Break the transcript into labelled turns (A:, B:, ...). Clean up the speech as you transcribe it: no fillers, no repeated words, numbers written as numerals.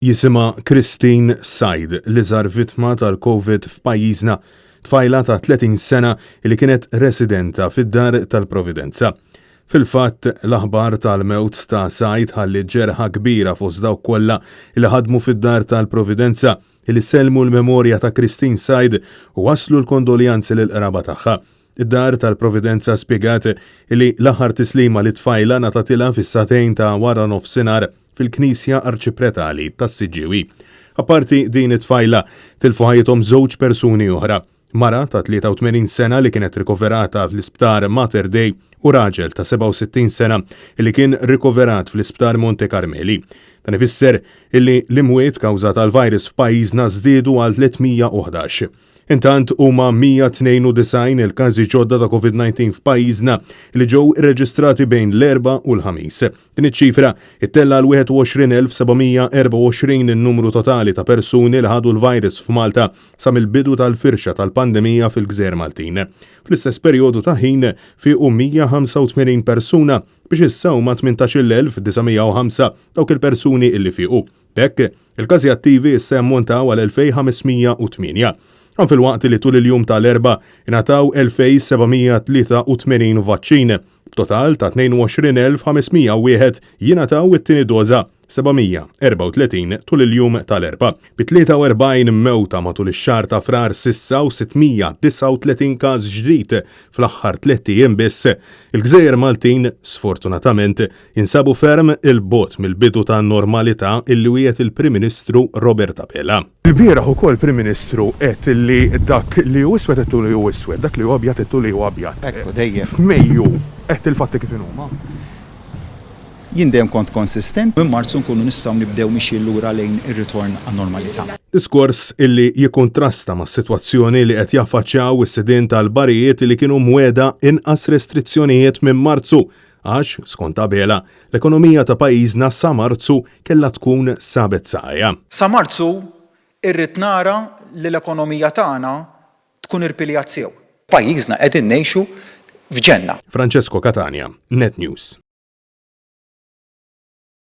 A: Jisimha Christine Said, l-iżgħar vittma tal-Covid f'pajjiżna, tfajla ta' 30 sena li kienet residenta fid-Dar tal-Providenza. Fil-fatt, l-aħbar tal-mewt ta' Said ħalliet ġerħa kbira fost dawk kollha li ħadmu fid-Dar tal-Providenza li sellmu l-memorja ta' Christine Said u wasslu l-kondoljanzi lill-qraba tagħha. Id-Dar tal-Providenza spjegat li l-aħħar tislima lit-tfajla ngħatatilha fis-sagħtejn ta' waranofsinhar fil-Knisja Arċipretali tas-Siġġiewi. Apparti din it-tfajla, tilfu ħajjithom żewġ persuni oħra, mara ta' 83 sena li kienet rikoverata fl-Isptar Mater Dei u raġel ta' 67 sena li kien rikoverat fl-Isptar Monte Carmeli. Dan ifisser illi l-imwiet kawża tal-virus f'pajjiżna żdiedu għal 311. Intant huma 192 il-każi ġodda ta' Covid-19 f'pajjiżna li ġew irreġistrati bejn l-Erbgħa u l-Ħamis. Din iċ-ċifra ttella' għal 21,724 in-numru totali ta' persuni li ħadu l-virus f'Malta sa mill-bidu tal-firxa tal-pandemija fil-gżejjer Maltin. Fl-istess perjodu ta' ħin fiequ 185 persuna biex issa huma 18,905 dawk il-persuni illi fiequ. B'hekk, il-każi attivi issa jammontaw għal 2,508. Dan filwaqt li tul il-jum ta' l-Erbgħa ingħataw 2,783 vaċċin, b'total ta' 22,501 jingħataw it-tieni doża, 734 tul il-jum ta' l-Erbgħa. Bi 43 mewta matul ix-xahar ta' Frar s'issa u 639 każ ġdid fl-aħħar tlett ijiem biss, il-gżejjer Maltin, sfortunatament, jinsabu ferm 'il bogħod mill-bidu ta' normalità illi wiegħed il-Prim Ministru Robert Abela. Ilbieraħ ukoll Prim Ministru għedt li dak li hu iswed għedtu li hu iswed, dak li hu abjad għedtu li hu abjad.
B: Ekku, dejjem.
A: F'Mejju għedt il-fatti kif inhuma.
B: Jien dejjem kont konsistent. Minn Marzu nkunu nistgħu nibdew mixjin lura lejn ir-ritorn għan-normalità.
A: Diskors illi jikkuntrasta mas-sitwazzjoni li qed jaffaċċjaw is-sidien tal-barijiet li kienu mwiegħda inqas restrizzjonijiet minn Marzu għax, skont Abela, l-ekonomija ta' pajjiżna sa Marzu kellha tkun sabet saqajha.
B: Sa Marzu irrid nara li l-ekonomija tagħna tkun irpiljat sew. Pajjiżna qegħdin ngħixu f'ġenna.
A: Francesco Catania, Net News.